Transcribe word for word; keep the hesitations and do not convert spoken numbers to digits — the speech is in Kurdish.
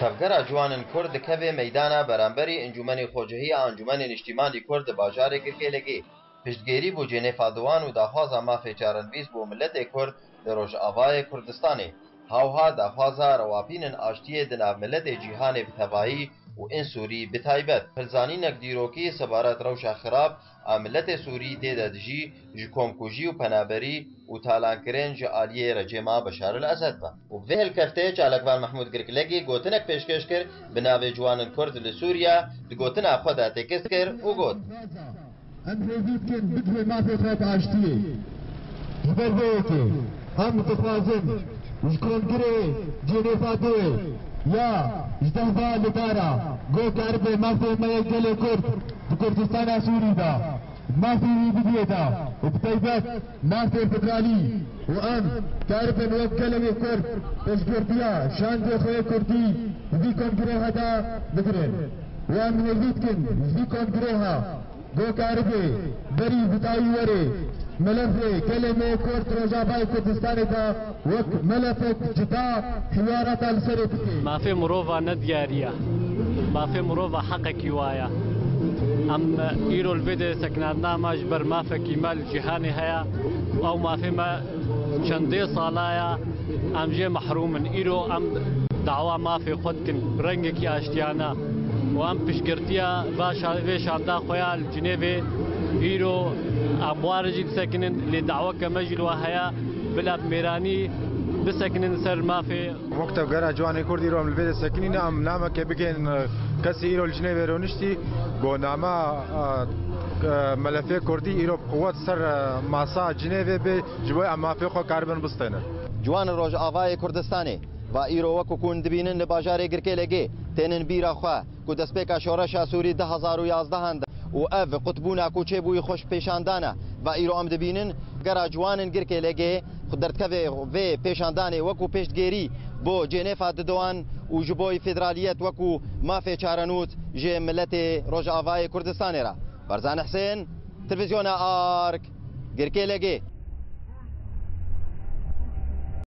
Tevgera Ciwanên Kurd dikeve meydana beramberî Encûmenê Xwecihî ya Encûmenê Niştîmanî Kurd di bajarê Girkêlekê. Piştgêrî bo Cenêfa Diwan û daxwaza mafê çarenivîs bo miletê Kurd li Rojavayê Kurdistanê. Hawha daxwaza rewapînin aştiyê di nav miletê cîhanê bi tevayî û ên Sûrî bi taybet. Hilzanînek dîrokî sebaret rewşa xirab a miletê Sûrî tê de dijî ji komkujî û penaberî û talankirin ji aliyê rejêma Beşar el Esed ve. Û bi vê hilkeftê çalakvan Mehmûd Girkilekî gotinek pêşkêş kir bi navê Ciwanên Kurd li Sûriye, di gotina xwe de têkist kir û got: Em hêvî dikin bigihê mafê xwe bi aştiyê. Ji ber vê yekê em dixwazin ji Kongirê Cenêfa Duwê ya ji deh va li dara ku karibe mafê me yê gelê Kurd di Kurdistana Sûrî de mafê wî bigihê de û bi taybet mafê federalî û em karibin wek gelekê Kurd pêşbirdiya şandê xwe yê Kurdî di vî kongreha de bigirin. Û em hêvî dikin ji vî kongreha ku karibe berî bi dawî were melefê gelê me Kurd Rojavayê Kurdistanê de wek melefek cida hiwarata li serê bike. Mafê mirova ne diyarî ye. Mafê mirova heqekî wa ye. Em îro li vê de sekinandina me ji ber mafekî me li cîhanê heye. Ew mafê me çendê sala ye. Em jê mehrûm in. Îro em dawa mafê xwe dikin bi rengekî aştiyane. Û em piştgirtiya va şa-, vê şanda xwe ya li Cinêvê îro em wan jî disekinin, lê daweke me jî li we heye, bila bi mêranî bisekinin ser mafê. Wek Tevgera Ciwanê Kurd îro em li vê de sekinîne, em nameke bigihên, e, kesê îro li Cinêvê rûniştî, ku nama, e, e, melefê Kurdî îro bi quwet ser, e, masa Cinêvê bê, ji bo em mafê xwe karibin bistênin. Ciwanên Rojavayê Kurdistanê va îro wekî ku hûn dibînin li bajarê Girkêlekê tênin bîra xwe ku destpêka şoreşa Sûrî du hezar û yazdehan de û ev qutbûna ku çêbûyî xweş pêşandana va îro em dibînin. Gera Ciwanên Girkêlekê xwe derdikeve vê pêşandanê wekî pêştgêrî bo Cenêfa Didowan û ji bo federaliyet wekî mafê çarenût ji miletê Rojavayê Kurdistanê re. Barzan Husên, Televîzyona Ark, Girkêlekê.